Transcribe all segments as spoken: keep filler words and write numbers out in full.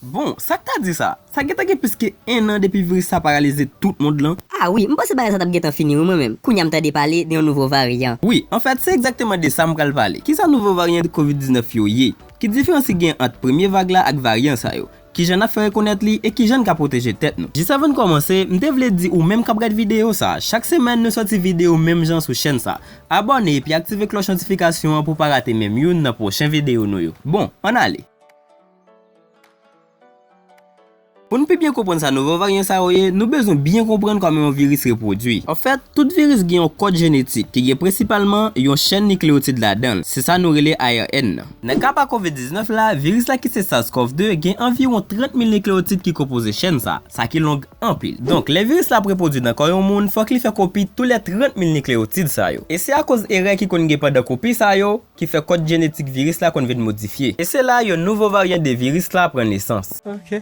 Bon, sa k ta di sa? Sa gentan gen plis ke en an depi viris sa paralize tout mond lan. Ah wi, m panse bagay sa t ap gentan fini wi mwen menm. Kounye a m tande pale de yon nouvo varyan. Wi, anfèt, se egzakteman de sa m pral pale. Kisa nouvo varyan de kovid diznèf yo ye? Ki diferans ki gen ant premye vag la ak varyan sa yo? Kijan n ap fè rekonèt li e kijan n ka pwoteje tèt nou? Jis avan n kòmanse, m te vle di ou menm k ap gad videyo sa, chak semèn nou sòti videyo menm jan sou chèn sa. Abòne epi aktive klòch notifikasyon an pou w pa rate menm youn nan pwochen videyo nou yo. Bon, ann ale! Pou n pi byen konprann sa nouvo varyan sa yo ye, nou bezwen byen konprann kòman yon viris repwodui. Anfèt, tout viris gen yon kòd jenetik ki gen prensipalman yon chèn nikleyotid ladan l. Se sa nou rele A R N nan. Nan ka pa kovid diznèf la, viris la ki se SARS-CoV de gen anviwon trant mil nikleyotid ki konpoze chèn sa, sa ki long anpil. Donk, lè viris la ap repwodui nan kò yon moun, fòk li fè kopi tou lè trant mil nikleyotid sa yo. E se akoz erè ki konn gen pandan kopi sa yo, ki fè kòd jenetik viris la konn vin modifye. E se la yon nouvo varyan de viris la pran nesans. Ok.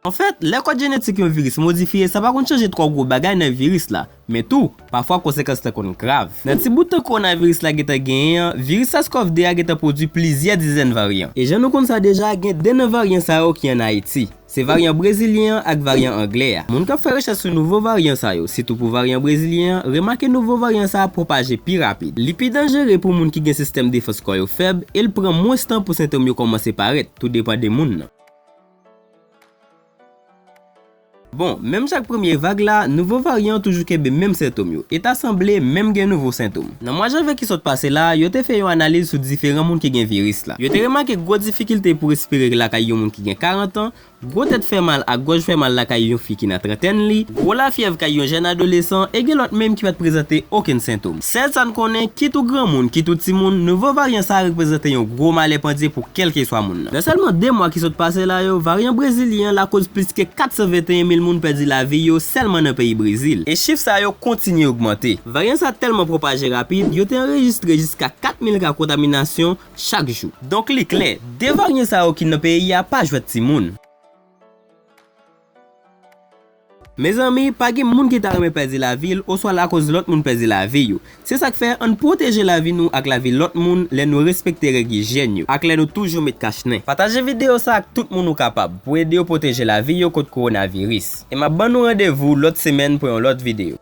Anfèt, lè kòd jenetik yon viris modifye, sa pa konn chanje twò gwo bagay nan viris la. Men tou, pafwa konsekans lan konn grav. Nan ti bout tan kowonaviris la gentan genyen an, viris SARS-CoV de a gentan pwodui plizyè dizèn varyan. E jan nou konn sa deja, gen de nan varyan sa yo ki ann Ayiti. Se varyan brezilyen an ak varyan anglè a. Moun k ap fè rechèch sou nouvo varyan sa yo, sitou pou varyan brezilyen an, remake nouvo varyan sa a pwopaje pi rapid. Li pi danjere pou moun ki gen sistèm defans kò yo fèb e l pran mwens tan pou sentòm yo kòmanse parèt, tou depann de moun nan. Bon, menm jan ak premye vag la, nouvo varyan an toujou kenbe menm sentòm yo, e ta sanble menm gen nouvo sentòm. Nan mwa janvye ki sot pase la, yo te fè yon analiz sou diferan moun ki gen viris la. Yo te remake gwo difikilte pou respire lakay yon moun ki gen karant an, gwo tèt fè mal ak gòj fè mal lakay yon fi ki nan trantèn li, gwo lafyèv kay yon jèn adolesan, e gen lòt menm ki pa t prezante okenn sentòm. Sèl sa n konnen, kit ou granmoun, kit ou timoun, nouvo varyan sa a reprezante yon gwo malè pandye pou kèlkeswa moun nan. Nan sèlman de mwa ki sot pase la yo, varyan brezilyen an lakoz plis ke kat san venteyen mil moun pèdi lavi yo sèlman nan peyi Brezil. E chif sa yo kontinye ogmante. Varyan sa tèlman pwopaje rapid, yo te anrejistre jiska kat mil ka kontaminasyon chak jou. Donk li klè, de varyan sa yo ki nan peyi a pa jwèt timoun. Mezanmi, pa gen moun ki ta renmen pèdi lavi l oswa lakoz lòt moun pèdi lavi yo. Se sa k fè, ann pwoteje lavi nou ak lavi lòt moun lè nou respekte règ ijyèn yo, ak lè nou toujou met kach nen. Pataje videyo sa ak tout moun ou kapab pou ede yo pwoteje lavi yo kont kowonaviris. E m ap ban nou randevou lòt semèn pou yon lòt videyo.